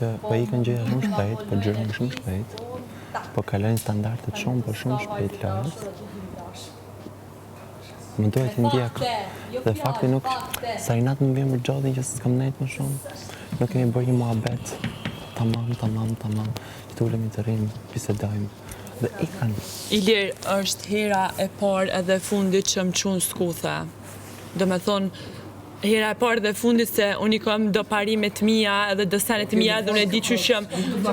që po ikën gjëja shumë shpejt, po xhirojnë shumë shpejt, po kalojnë standardet shumë, po shumë shpejt lojës. Më duhet të ndjek. Dhe fakti nuk sa inat më vjen për Xhodin që s'kam nejt më shumë. Nuk kemi bërë një muhabet. Tamam, tamam, tamam. Që të ulemi të rrimë, bisedojmë. Dhe ikën. Ilir, është hera e parë edhe e fundit që më qun skuthe. Do me thonë, hera e parë dhe e fundit se unë i kam do parime të mia edhe do sene të mia edhe unë e di qysh jam.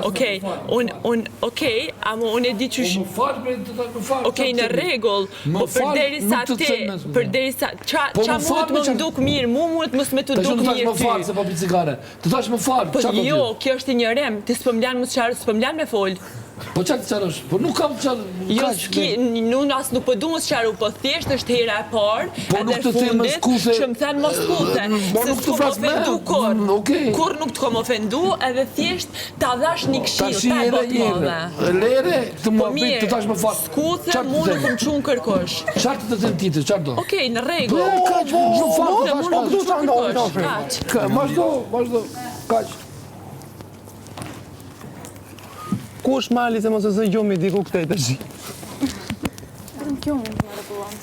Okej, unë, unë, okej, ama unë e di qysh... Po më fal, bre, të thash më fal. Okej, në rregull, Më po fal, përderisa nuk të ti, them mes- përderisa, qa, Po qa më fal, mundet me më qa- duk mirë, mu mundet mos me të Tash duk unë të thash mirë më fal ty. se po pi cigare. Të thash më fal, Po çfarë do jo, ti? kjo është injorim, ti s'po më lan mu sqaru, s'po më lan me fol. Po çfarë të sqarosh? Po nuk kam çfarë Jo, kaq. s'ki, unë as nuk po du mu sqaru, po thjesht është hera e parë, Po edhe nuk e të them fundit, skuthe- që më thënë mos skuthe, Po se nuk të s'kom flas me, ofendu kurrë. mm, okej. Kurrë nuk të kom ofendu, edhe thjesht ta dhash një këshillë, Tashi pa e edhe bot një madhe. herë. Lere këtë Po muhabet, mirë, të thash më fal. skuthe Çfarë të mu nuk them? më qun kërkush. Çfarë të them ti të, çfarë do? Okej, në rregull. Po, kaq, më fal, të Skuthe thash mu nuk më qun kërkush. Kaq. Ka, vazhdo, vazhdo. Kaq. Ku është mali se mos e zë gjumi diku këtej tash? Vetëm kjo mund të më rregullon.